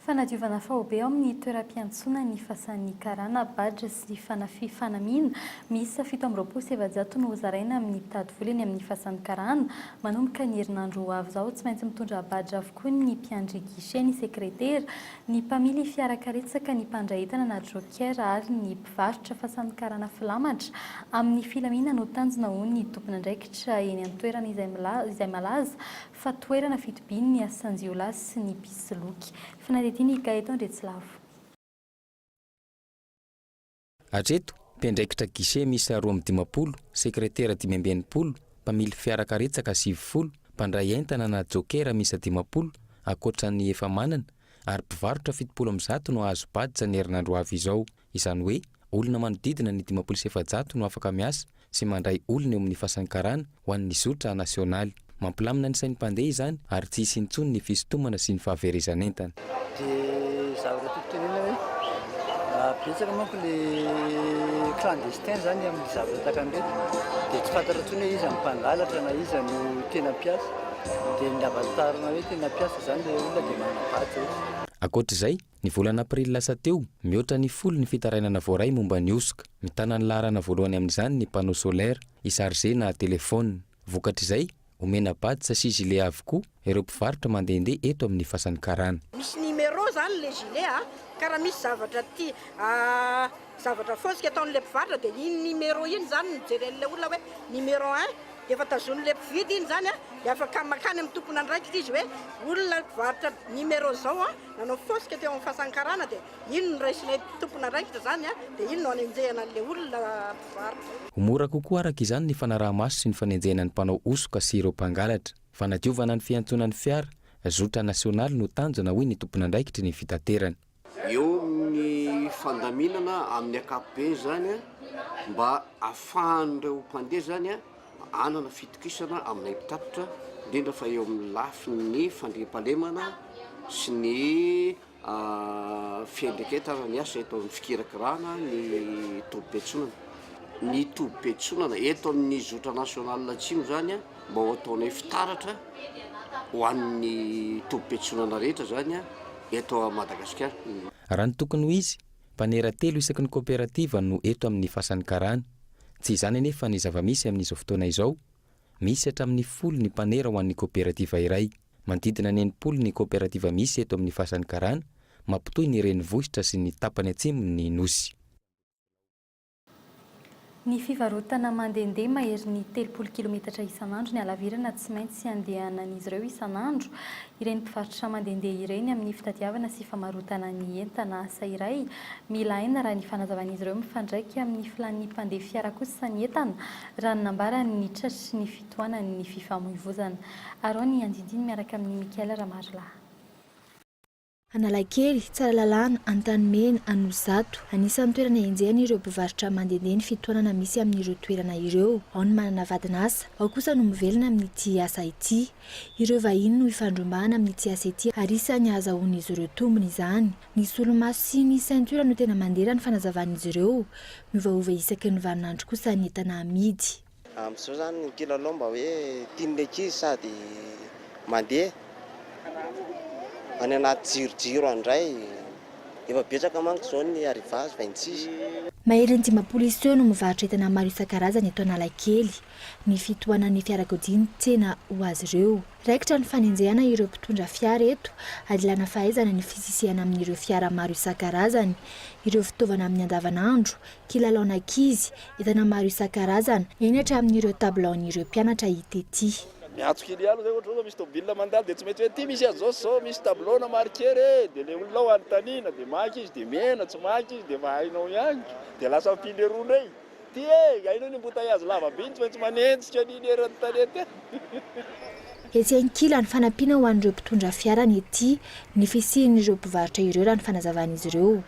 Fanadiovana faobe ao amin'ny toeram-piantsoana ny fasan'ny karana, badge sy fanafi fanamiana miisa 427 no hozaraina amin'ny mpitady vola eny amin'ny fasan'ny karana. Manomboka ny herinandro ho avy izao, tsy maintsy mitondra badge avokoa ny mpiandry guichet, ny sekretera, ny mpamily fiara karetsaka, ny mpandray entana na joker ary ny mpivarotra fasan'ny karana filamatra amin'ny filamina no tanjona hoy ny tompon'andraikitra eny an-toerana izay izay malaza fa toerana fitobian'ny asan-jiolahy sy ny mpisoloky. Fanadihadiana i Gaëtan Andriatsilavo. Hatreto, mpiandraikitra guichet miisa 52, sekretera 65, mpamily fiara karetsaka 90, mpandray entana na joker miisa 50, ankoatra ny efa manana, ary mpivarotra 170 no hahazo badge ny herinandro ho avy izao. Izany hoe, olona manodidina ny 450 no afaka miasa sy mandray olona eo amin'ny fasan'ny karana ho an'ny zotra nasionaly. Mampilamina ny sain'ny mpandeha izany ary tsy hisy intsony ny fisintomana sy ny fahaverezan'entana. Dia zavatra tiako tenenina hoe betsaka manko le clandestin zany amin'ny zavatra tahaka an'ireto dia tsy fantatra intsony hoe iza no mpangalatra na iza no tena mpiasa dia ny avantarina hoe tena mpiasa zany le olona dia manana badge izy. Ankoatra izay, ny volana aprily lasa teo, mihoatra ny folo ny fitarainana voaray momba ny hosoka. Mitana ny laharana voalohany amin'izany ny panneau solaire, isargena telefaonina. Vokatr'izay, omena badge sy gilet avokoa ireo mpivarotra mandehandeha eto amin'ny fasan'ny karana. Misy numéro zany le gilet a, ka raha misy zavatra tia zavatra fôsika ataon'le mpivarotra dia iny numéro iny zany no jeren'le olona hoe numéro un dia efa tazonin'le mpividy iny zany a, dia afaka makany amin'ny tompon'andraikitra izy hoe olona mpivarotra numéro zao a nanao fôsika teo amin'ny fasan'ny karana dia Iny no raisinay tompon'andraikitra izany dia iny no anenjehana an'ilay olona mpivarotra. Ho mora kokoa araka izany ny fanaraha-maso sy ny fanenjehana ny mpanao hosoka sy ireo mpangalatra. Fanadiovana ny fiantsonan'ny fiara, zotra nasionaly no tanjona hoy ny tompon'andraikitry ny fitaterana. Eo amin'ny fandaminana amin'ny ankapobeny izany mba ahafahan'ireo mpandeha izany hanana fitokisana aminay mpitatitra, indrindra fa eo amin'ny lafiny fandriampahalemana sy ny Fiandraiketana ny asa eto amin'ny fikirakirana ny tobim-piantsonana. Ny tobim-piantsonana eto amin'ny zotra national atsimo izany mba ho ataonay fitaratra ho an'ny tobim-piantsonana rehetra izany eto Madagasikara. Raha ny tokony ho izy, mpanera telo isaky ny kaoperativa no eto amin'ny Fasan'ny Karana. Tsy izany anefa ny zava-misy amin'izao fotoana izao. Misy hatramin'ny folo ny mpanera ho an'ny kaoperativa iray. Manodidina ny 60 ny kaoperativa misy eto amin'ny Fasan'ny Karana, mampitohy ny renivohitra sy ny tapany atsimon'ny Nosy. Ny fivarotana mandehandeha maherin'ny 30 kilometatra isan'andro ny halavirana tsy maintsy andehanan'izy ireo isan'andro. Ireny mpivarotra mandehandeha ireny amin'ny fitadiavana sy famarotana ny entana asa iray mila aina raha ny fanazavan'izy ireo mifandraika amin'ny filan'ny mpandeha fiara kosa ny entana raha ny nambarany ny tratry ny fitohanan'ny fifamoivozana. Araho ny andindiny miaraka amin'i Mickaël Ramarolahy. Analakely, Tsaralalàna, Antanimena, Anosizato. Anisan'ny toerana enjehan'ireo mpivarotra mandehandeha ny fitohanana misy amin'ireo toerana ireo. Ao ny manana vadin'asa, ao kosa no mivelona amin'ity asa ity. Ireo vahiny no ifandrombahana amin'ity asa ity ary isan'ny ahazahoan'izy ireo tombony izany. Ny solomaso sy ny ceinture no tena mandeha raha ny fanazavan'izy ireo. Miovaova isaky ny vaninandro kosa ny entana amidy. Amin'izao izany ny kilalao mba hoe tian'ny ankizy sady mandeha any anaty jirojiro any indray. Efa betsaka manko izao ny arrivage 26. Maherin'ny 50 isa eo no mivarotra entana maro isan-karazany eto Analakely. Ny fitohanan'ny fiarakodia ny tsena ho azy ireo. Raikitra ny fanenjehana ireo mpitondra fiara eto ary ilana fahaizana ny fisisihana amin'ireo fiara maro isan-karazany, ireo fitaovana amin'ny andavanandro, kilalaon'ankizy, entana maro isan-karazana, eny hatramin'ireo tabilaon'ireo mpianatra hita ety. Miantso kely ihany zay ohatra zao misy tômôbila mandalo dia tsy maintsy hoe ty misy an'izao sy izao, misy tableau na marquer e, dia le olona ao anontaniana dia maka izy dia mena, tsy maka izy dia efa hainao ihany, dia lasa mifily eroa indray. Ty e! Hainao ny embouteillage lava be iny tsy maintsy manenjika an'iny eran'ny tanety e! Etsy ankilany, fanampiana ho an'ireo mpitondra fiara ny ety ny fisian'ireo mpivarotra ireo raha ny fanazavan'izy ireo.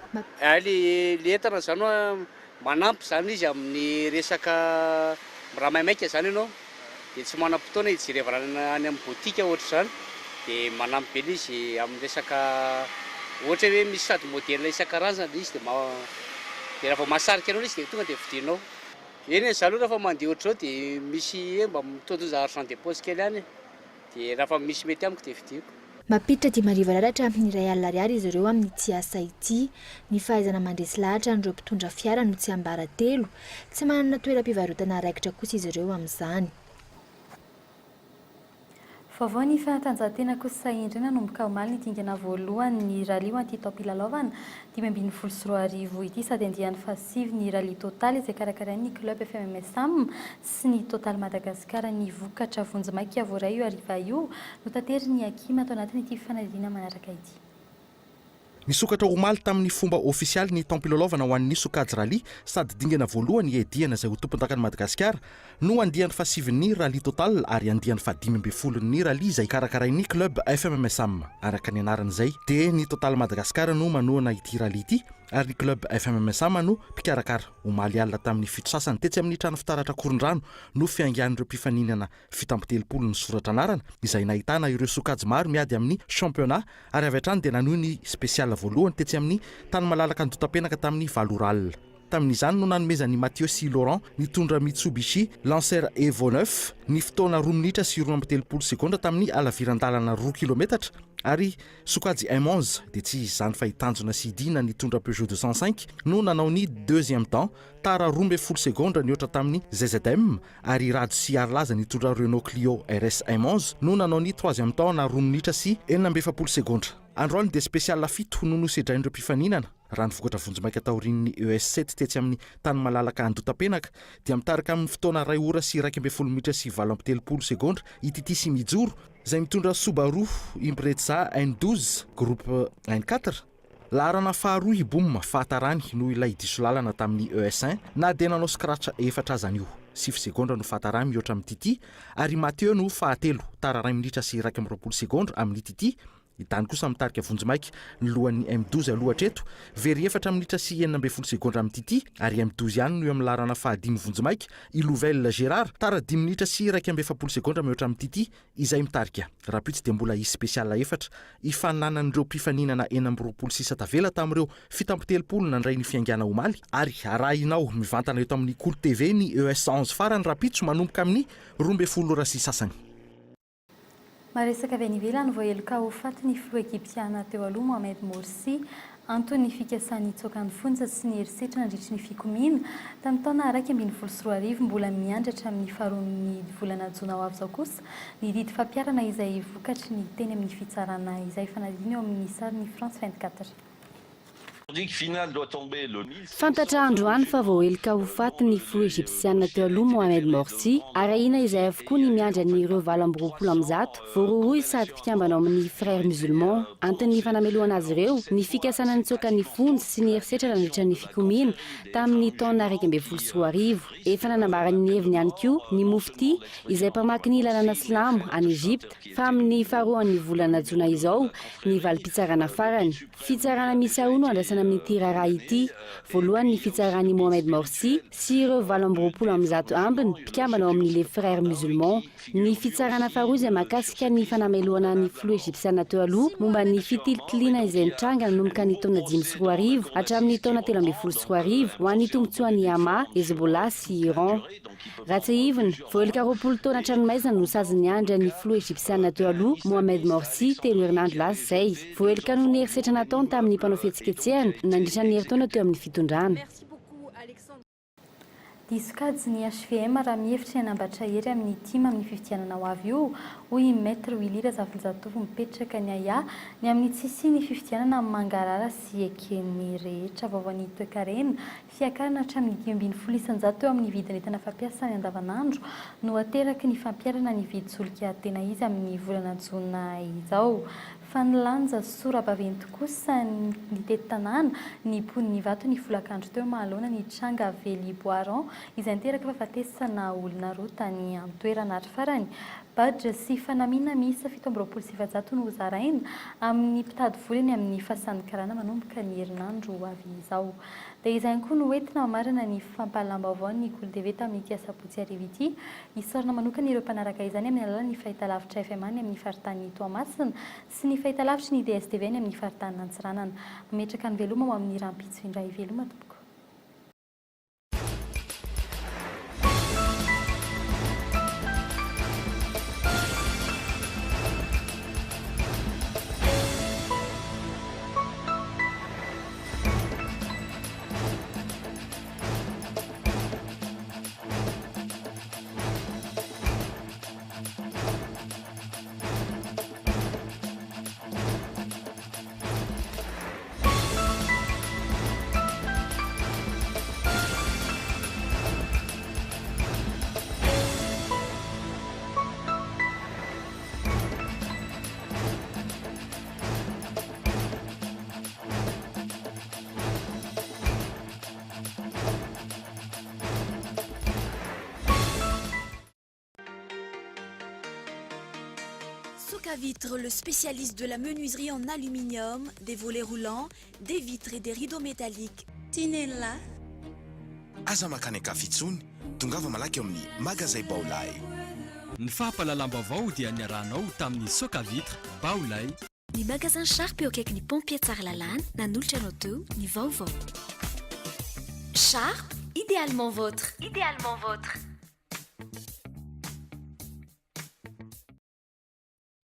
Hay le le entana zany hoa manampy zany izy amin'ny resaka raha maimaika zany ianao de tsy manam-potoana hijerevana any amin'ny boutique ohatr'izany de manampy be le izy amin'ny resaka ohatra hoe misy sady modèle isan-karazany le izy de de raha vao mahasarika anao le izy de tonga de vidianao. Eny e, za aloha rehefa mandeha ohatr'izao de misy hoe mba mitondrondra argent de poche kely ihany e, de raha fa misy mety amiko de vidiako. Mampiditra 5000 ariary hatramin'ny 1000 ariary izy ireo amin'ity asa ity. Ny fahaizana mandresy lahatra an'ireo mpitondra fiara no tsiambaratelo. Tsy manana toeram-pivarotana raikitra kosa izy ireo amin'izany. Vaovao ny fanatanjahantena kosa indray nanomboka omaly ny dingana voalohany ny Rallye ho an'ity taom-pilalaovana 2015 ity sady andiany fahasivy ny Rallye Total izay karakarain'ny Club FMMSAM sy ny Total Madagascar ny vokatra vonjimaika voaray io hariva io notaterin'ny Akim ato anatin'ity fanadihadiana manaraka ity. Nisokatra omaly tamin'ny fomba ofisialy ny taom-pilalaovana ho an'ny sokajy Rallye sady dingana voalohany hiadiana izay ho tompondakan'i Madagasikara no andiany fahasivin'ny Rallye Total ary andiany fahadimy ambin'ny folon'ny Rallye izay karakarain'ny Club FMMSAM. Araka ny anarany izay dia ny Total Madagascar no manohana ity Rallye ity. ary ny Club FMMSAM no mpikarakara. Omaly alina tamin'ny fito sasany tetsy amin'ny trano fitaratra Ankorondrano no fiaingan'ireo mpifaninana 37 nisoratra anarana, izay nahitana ireo sokajy maro miady amin'ny championnat ary avy hatrany dia nanohy ny spécial voalohany tetsy amin'ny tany malalaka Andotapenaka tamin'ny valo ora alina. Tamin'izany no nanomezan'i Mathieu sy Laurent nitondra Mitsubishi Lancer Evo 9 ny fotoana roa minitra sy 32 segondra tamin'ny halaviran-dalana roa kilometatra ary sokajy M 11 dia tsy izy izany fa i Tanjona sy i Dina nitondra Peugeot 205 no nanao ny deuxième temps tara 12 segondra nihoatra tamin'ny ZZM ary i Rado sy Harilaza nitondra Renault Clio RS M 11 no nanao ny troisième temps na roa minitra sy 46 segondra. Androany dia spécial fito no nosedrain'ireo mpifaninana. Raha ny vokatra vonjimaika taorian'ny ES 7 tetsy amin'ny tany malalaka Andotapenaka dia mitarika amin'ny fotoana iray ora sy 11 minitra sy 38 segondra i Titi sy Mijoro izay mitondra Subaru Impreza N 12 groupe N 4. Laharana faharoa i Boom fahatarany noho ilay diso lalana tamin'ny ES 1 na dia nanao scratch efatra aza anio. Sivy segondra no fahatarany mihoatra amin'i Titi ary i Mathieu no fahatelo, tara iray minitra sy 21 segondra amin'i Titi. I Dany kosa mitarika vonjimaika ny lohan'ny M 12 aloha hatreto, very efatra minitra sy 16 segondra amin'i Titi ary M 12 ihany no eo amin'ny laharana fahadimy vonjimaika, i Louvel Gérard, tara dimy minitra sy 41 segondra mihoatra amin'i Titi izay mitarika. Rahampitso dia mbola hisy spécial efatra hifaninanan'ireo mpifaninana 26 sisa tavela tamin'ireo 37 nandray ny fiaingàna omaly ary arahinao mivantana eto amin'ny Kolo TV ny ES 11 farany rahampitso manomboka amin'ny 12 ora sy sasany. Maresaka avy any ivelany, voaheloka ho faty ny filoha Egyptiana teo aloha Mohamed Morsi. Antony ny fikasany hitsoaka ny fonja sy ny herisetra nandritry ny fikomiana tamin'ny taona 2011. Mbola miandry hatramin'ny faharoan'ny volana jona ho avy izao kosa ny didy fampiharana izay vokatry ny teny amin'ny fitsarana izay fanadino eo amin'ny sarin'ny France 24. Fantatra androany fa voaheloka ho faty ny filoha Egypsiana teo aloha Mohamed Morsi ary ahiana izay avokoa ny miandry an'ireo 128 voarohirohy sady mpikambana ao amin'ny Frères Musulmans. Anton'ny fanamelohana azy ireo ny fikasana nitsoaka ny fonja sy ny herisetra nandritra ny fikomiana tamin'ny taona 2011. Efa nanambara ny heviny ihany koa ny Mufti izay mpamaky ny lalàna silamo any Egypta fa amin'ny faharoan'ny volana jona izao ny valim-pitsarana farany. Fitsarana miisa roa no andrasana amin'ity raharaha ity. Voalohany ny fitsaran'i Mohamed Morsi sy ireo 128 ambiny mpikambana ao amin'ny Les Frères Musulmans. Ny fitsarana faharoa izay mahakasika ny fanamelohana ny filoha Egyptiana teo aloha momba ny fitilitiliana izay nitranga nanomboka ny taona 2005 hatramin'ny taona 2013 ho an'ny tombontsoan'i Hamas, Hezbollah sy Iran. Raha tsiahivina, voaheloka 20 taona an-tranomaizina no sazy niandry an'ny filoha Egyptiana teo aloha Mohamed Morsi telo herinandro lasa izay. Voaheloka noho ny herisetra nataony tamin'ny mpanao fihetsiketsehana nandritra ny herintaona teo amin'ny fitondrana. Diso kajy ny hvm raha mihevitra ny hanambatra hery amin'ny tim amin'ny fifidianana ho avy io, hoy i Maître Willy Razafinjatovo mipetraka ny ahiahy ny amin'ny tsy hisian'ny fifidianana mangarahara sy eken'ny rehetra. Vaovaon'ny toekarena, Fiakarana hatramin'ny 15% eo amin'ny vidin'entana fampiasa ny andavanandro no ateraky ny fampiharana ny vidin-tsolika tena izy amin'ny volana jona izao. Fa nilanja sora-baventy kosa nitety tanàna ny mponin'Ivato ny folakandro teo manoloana ny tranga vely bois rond izay niteraka fahafatesana olona roa tany an-toerana. Ary farany, badge sy fanamiana miisa 427 no hozaraina amin'ny mpitady vola eny amin'ny fasan'ny karana manomboka ny herinandro ho avy izao. Dia izay ihany koa no hoentina mamarana ny fampahalalam-baovaon'ny Kolo TV tamin'ity asabotsy hariva ity. Isaorana manokana ireo mpanaraka izany amin'ny alalan'ny fahitalavitra fm any amin'ny faritanin'i Toamasina sy ny fahitalavitry ny DSTV any amin'ny faritanin'Antsiranana. Mametraka ny veloma ho amin'ny rahampitso indray. Veloma tompoko. Soca Vitre, le spécialiste de la menuiserie en aluminium, des volets roulants, des vitres et des rideaux métalliques. Tinella. Aza makany an-kafa intsony, tongava malaky eo amin'ny Magazay Baolai. Ny fampahalalam-baovao dia niarahanao tamin'ny Soca Vitre, Baolai. Ny magasin Sharp eo akaikin'ny pompier Tsaralalàna nanolotra anao teo ny vaovao. Sharp, idéalement vôtre. Idéalement vôtre.